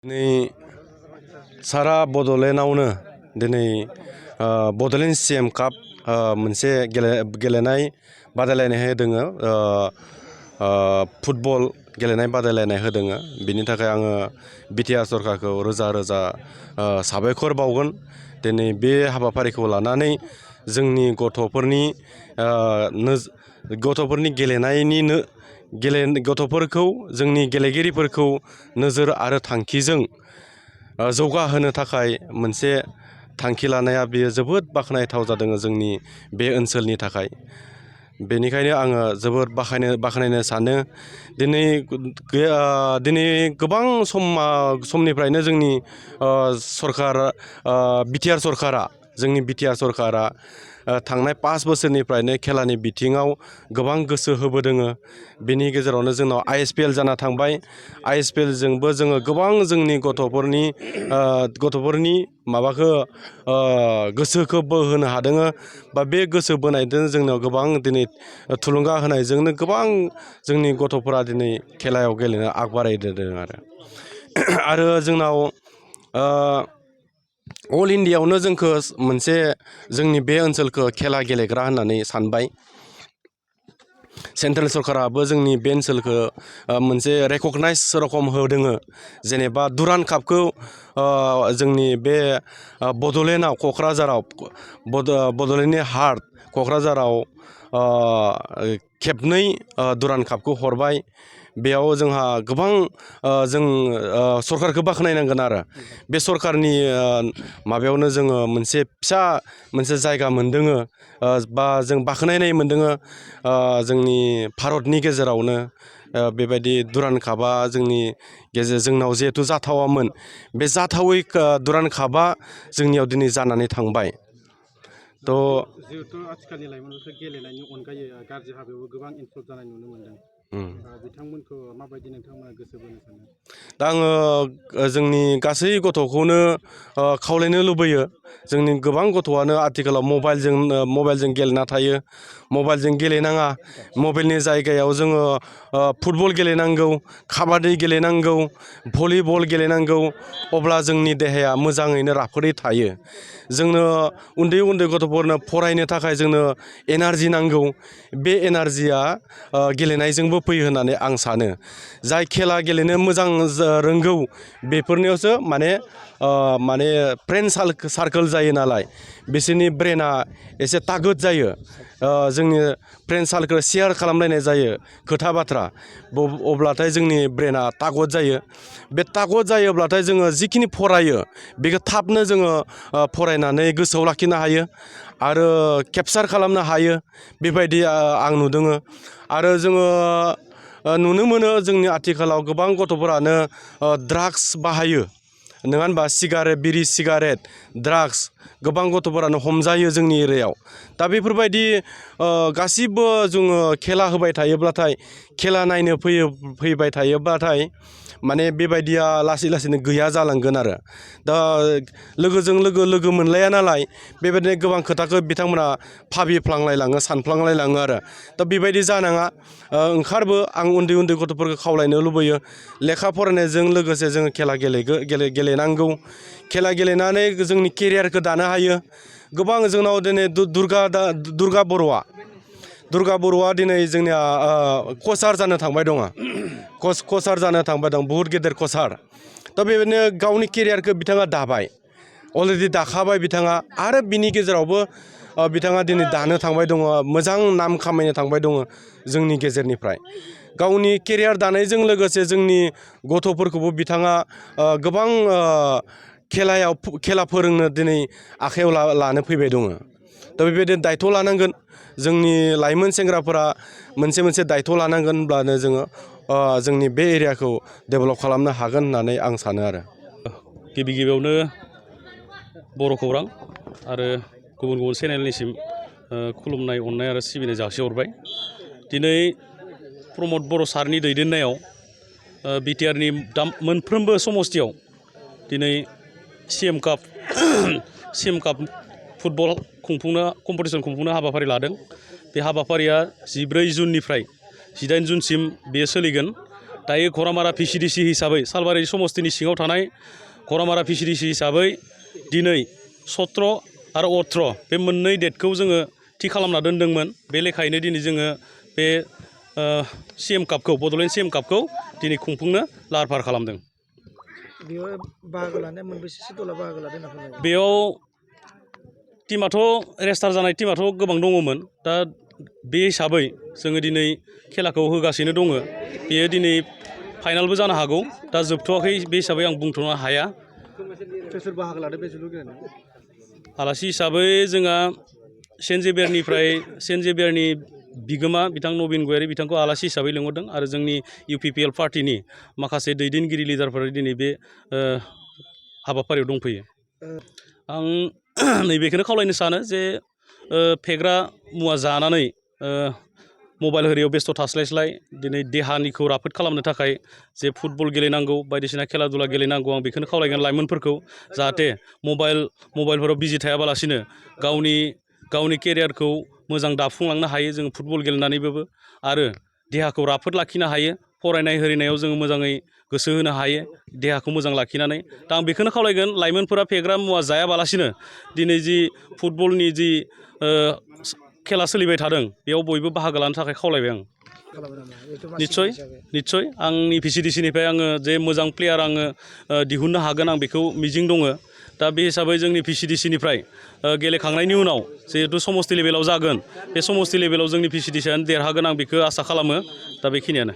दिनै सारा बड'लेण्डआवनो दिनै बड'लेण्ड CM काप मोनसे गेलेनाय बादायलायनाय होदोङो फुटबल गेलेनाय बादायलायनाय होदोङो बिनि थाखाय आङो BTR सरकारखौ रोजा रोजा साबायखर बावगोन दिनै बे हाबाफारिखौ लानानै जोंनि गथ'फोरनि गथ'फोरखौ जोंनि गेलेगिरिफोरखौ नोजोर आरो थांखिजों जौगाहोनो थाखाय मोनसे थांखि लानाया बेयो जोबोद बाख्नायथाव जादों जोंनि बे ओनसोलनि थाखाय बेनिखायनो आङो जोबोद बाख्नायनो सानो दिनै गोबां समनिफ्रायनो जोंनि जोंनि BTR सरकारा थांनाय 5 बोसोरनिफ्रायनो खेलानि बिथिङाव गोबां गोसो होबोदोङो बेनि गेजेरावनो जोंनाव ISPL जाना थांबाय ISPL जोंबो जोङो गोबां जोंनि गथ'फोरनि माबाखौ गोसोखौ बोहोनो हादों बा बे गोसो बोनायजों जोंनाव गोबां दिनै थुलुंगा होनायजोंनो गोबां जोंनि गथ'फोरा दिनै खेलायाव गेलेनो आगबारायदों आरो जोंनाव अल इन्डियायावनो जोंखौ मोनसे जोंनि बे ओनसोलखौ खेला गेलेग्रा होननानै सानबाय सेन्ट्रेल सरकाराबो जोंनि बे ओनसोलखौ मोनसे रेकगनाइज रखम होदोङो जेनेबा दुरान्ड कापखौ जोंनि बे बड'लेण्डआव बड'लेण्डनि हार्ट क'क्राझाराव खेबनै दुरान्ड कापखौ हरबाय बेयाव जोंहा गोबां जों सरकारखौ बाख्नायनांगोन आरो बे सरकारनि माबायावनो जोङो मोनसे फिसा जायगा मोनदोङो बा जों बाख्नायनाय मोनदोङो जोंनि भारतनि गेजेरावनो बेबायदि दुरान्ड कापआ जोंनाव जिहेथु जाथावामोन बे जाथावै दुरान्ड कापआ जोंनियाव दिनै जानानै थांबाय जिहेतु आथिखालनि लाइमोनफोरखौ गेलेनायनि अनगायै गाज्रि हाबायावबो गोबां इनभल्भ जानाय नुनो मोनदों बिथांमोनखौ माबायदि नोंथांमोना गोसो बोनो सानो दा आङो जोंनि गासै गथ'खौनो खावलायनो लुबैयो जोंनि गोबां गथ'आनो आथिखालाव मबाइलजों गेलेना थायो मबाइलजों गेलेनाङा मबाइलनि जायगायाव जोङो फुटबल गेलेनांगौ काबाडि गेलेनांगौ भलिबल गेलेनांगौ अब्ला जोंनि देहाया मोजाङैनो राफोदै थायो जोंनो उन्दै गथ'फोरनो फरायनो थाखाय जोंनो एनार्जि नांगौ बे एनार्जिया गेलेनायजोंबो फैयो होननानै आं सानो जाय खेला गेलेनो मोजां रोंगौ बेफोरनियावसो माने फ्रेन्ड सार्कोल जायो नालाय बिसोरनि ब्रेना एसे तागद जायो जोंनि फ्रेन्ड सार्कोल शेयार खालामलायनाय जायो खोथा बाथ्रा अब्लाथाय जोंनि ब्रेना तागद जायो बे तागद जायोब्लाथाय जोङो जिखिनि फरायो बेखौ थाबनो जोङो फरायनानै गोसोआव लाखिनो हायो आरो केपचार खालामनो हायो बेबायदि आं नुदों आरो जोङो नुनो मोनो जोंनि आथिखालाव गोबां गथ'फोरानो ड्राग्स बाहायो नङा होनबा बिरि सिगारेट ड्राग्स गोबां गथ'फोरानो हमजायो जोंनि एरियायाव दा बेफोरबायदि गासिबो जोङो खेला होबाय थायोब्लाथाय खेला नायनो फैबाय थायोब्लाथाय माने बेबायदिया लासैनो गैया जालांगोन आरो दा लोगोजों लोगो मोनलाया नालाय बेबायदिनो गोबां खोथाखौ बिथांमोना भाबिफ्लांलायलाङो सानफ्लांलायलाङो आरो दा बेबायदि जानाङा ओंखारबो आं उन्दै गथ'फोरखौ खावलायनो लुबैयो लेखा फरायनायजों लोगोसे जोङो खेला गेलेनांगौ खेला गेलेनानै जोंनि केरियारखौ दानो हायो गोबां जोंनाव दिनै दुर्गा बर'आ दिनै जोंनिया कचार जानो थांबाय दङ बुहुत गेदेर कचार दा बेबायदिनो गावनि केरियारखौ बिथाङा दाबाय अलरेडि दाखाबाय बिथाङा आरो बिनि गेजेरावबो बिथाङा दिनै दानो थांबाय दङ मोजां नाम खामायनो थांबाय दङ जोंनि गेजेरनिफ्राय गावनि केरियार दानायजों लोगोसे जोंनि गथ'फोरखौबो बिथाङा गोबां खेला फोरोंनो दिनै आखायाव लानो फैबाय दङ दा बेबायदिनो दायथ' लानांगोन जोंनि लाइमोन सेंग्राफोरा मोनसे दायथ' लानांगोन होनब्लानो जोङो जोंनि बे एरियाखौ डेभेलप खालामनो हागोन होननानै आं सानो आरो गिबियावनो बर' खौरां आरो गुबुन चेनेलनिसिम खुलुमनाय अननाय आरो सिबिनाय जासिहरबाय दिनै प्रमद बर' सारनि दैदेननायाव BTRनि मोनफ्रोमबो समस्थियाव दिनै CM काप फुटबल कम्पिटिसन खुंफुंनो हाबाफारि लादों बे हाबाफारिया 14 जुननिफ्राय 18 जुनसिम बेयो सोलिगोन दायो घरामारा भिसिडिसि हिसाबै सालबारि समस्तिनि सिङाव थानाय घरामारा भिसिडिसि हिसाबै दिनै 17 आरो 18 बे मोननै डेटखौ जोङो थि खालामना दोन्दोंमोन। बे लेखायैनो दिनै जोङो बे CM कापखौ बड'लेण्ड CM कापखौ दिनै खुंफुंनो लाहार फाहार खालामदों। बेयाव बाहागो लानाया मोनबेसेसो दला बाहागो लादों होनना फोरमायदों? बेयाव टीमाथ' रेजिस्टार जानाय टीमाथ' गोबां दङमोन। दा बे हिसाबै जोङो दिनै खेलाखौ होगासिनो दङ। बेयो दिनै फाइनालबो जानो हागौ। दा जोबथ'वाखै बे हिसाबै आं बुंथ'नो हाया। सोर बाहागो लादों बे जोलुर गेलेनायाव? आलासि हिसाबै जोंहा सेन्ट जेभियारनि बिगोमा बिथां नबिन गयारि बिथांखौ आलासि हिसाबै लिंहरदों आरो जोंनि UPPL पार्टिनि माखासे दैदेनगिरि लिडारफोरा दिनै बे हाबाफारियाव दंफैयो। आं नैबेखौनो खावलायनो सानो जे फेग्रा मुवा जानानै मबाइल होरियाव बेस्थ' थास्लायस्लाय दिनै देहानिखौ राफोद खालामनो थाखाय जे फुटबल गेलेनांगौ बायदिसिना खेला दुला गेलेनांगौ आं बेखौनो खावलायगोन लाइमोनफोरखौ जाहाथे मबाइलफोराव बिजि थायाबालासिनो गावनि केरियारखौ मोजां दाफुंलांनो हायो जों फुटबल गेलेनानैबाबो आरो देहाखौ राफोद लाखिनो हायो फरायनाय होरिनायाव जोङो मोजाङै गोसो होनो हायो देहाखौ मोजां लाखिनानै। दा आं बेखौनो खावलायगोन लाइमोनफोरा फेग्रा मुवा जायाबालासिनो दिनै जि फुटबलनि जि खेला सोलिबाय थादों बेयाव बयबो बाहागो लानो थाखाय खावलायबाय आं। निस्सय आंनि भिसिडिसिनिफ्राय आङो जे मोजां प्लेयार आङो दिहुननो हागोन आं बेखौ मिजिं दङ। दा बे हिसाबै जोंनि भिसिडिसिनिफ्राय गेलेखांनायनि उनाव जिहेतु समस्ति लेभेलाव जागोन बे समस्ति लेभेलाव जोंनि भिसिडिसियानो देरहागोन आं बेखौ आसा खालामो। दा बेखिनियानो।